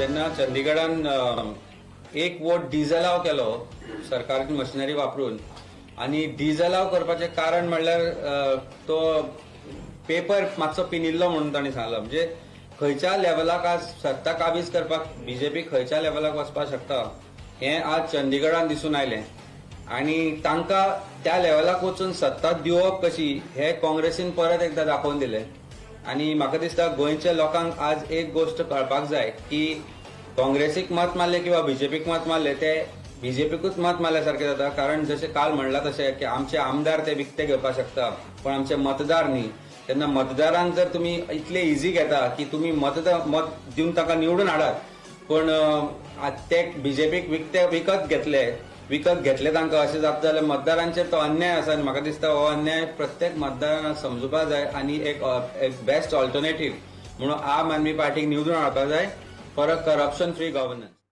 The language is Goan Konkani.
जेन्ना चंदीगडान एक वोट डिजलाव केलो सरकारी मशिनरी वापरून आनी डिजलाव करपाचें कारण म्हणल्यार तो पेपर मातसो पिनिल्लो म्हणून तांणी सांगलो. म्हणजे खंयच्या लेवलाक आज सत्ता काबीज करपाक बीजेपी खंयच्या लेवलाक वचपाक शकता हें आज चंदीगडान दिसून आयलें आनी तांकां त्या लेवलाक वचून सत्ता दिवप कशी हें काँग्रेसीन परत एकदां दाखोवन दिलें. आनी म्हाका दिसता गोंयच्या लोकांक आज एक गोश्ट कळपाक जाय की काँग्रेसीक मत मारलें किंवा बीजेपीक मत मारलें ते बीजेपीकूच मत मारल्या सारकें जाता, कारण जशें काल म्हणलां तशें की आमचे आमदार ते विकते घेवपाक शकता पण आमचे मतदार न्ही. तेन्ना मतदारांक जर तुमी इतले इजी घेता की तुमी मत दिवन तांकां निवडून हाडात, पण ते बीजेपीक विकते विकत घेतले विकत घेतले तांकां अशें जाता जाल्यार मतदारांचेर तो अन्याय आसा आनी म्हाका दिसता हो अन्याय प्रत्येक मतदारान समजुपाक जाय आनी एक बेस्ट ऑल्टरनेटीव म्हणून आम आदमी पार्टीक निवडून हाडपाक जाय for a corruption free governance.